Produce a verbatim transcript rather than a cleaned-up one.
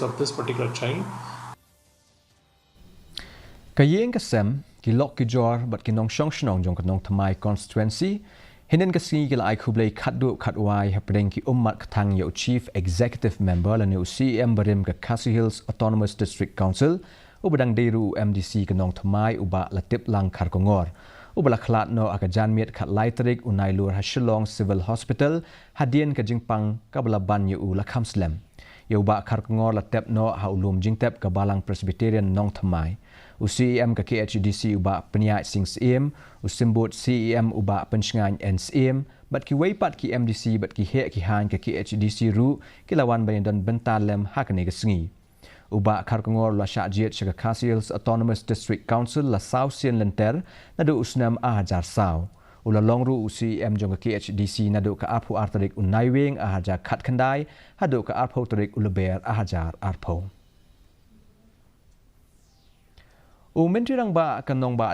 of this particular child. Ka ïing ka sem, ki lok ki jor bad ki nongshong shnong jong ka Nongthymmai constituency, hynnin ka sngi ki la ai khublei khatduh khatwai hapdeng ki ummat ka thang ïa u Chief Executive Member lane u C E M barim ka Khasi Hills Autonomous District Council, uba dang dei ruh u M D C ka Nongthymmai u Bah Latiplang Kharkongor, uba la khlad noh ha ka janmiet khatlai tarik u Nailur ha Shillong Civil Hospital, hadien ka jingpang kaba la ban ïa u la kham slem. Ïa u Bah Kharkongor la tep noh ha u lum jingtep ka Balang Presbyterian Nongthymmai. U C E M ka K H A D C u Bah Pynïaid Sing Syiem, u Symbud C E M u Bah Pynshngain N Syiem, bad kiwei pat ki M D C bad ki heh ki haiñ ka K H A D C ruh ki la wan ban ïadon bynta lem ha kane ka sngi. U Bah Kharkongor u la shah jied sha ka Khasi Hills Autonomous District Council la saw sien lynter naduh u snem ar hajar saw. U la long ruh u C E M jong ka K H A D C naduh ka arphew ar tarik u Naiwieng ar hajar khatkhyndai haduh ka arphew tarik u Lber ar hajar arphew. U Myntri Rangbah ka Nongbah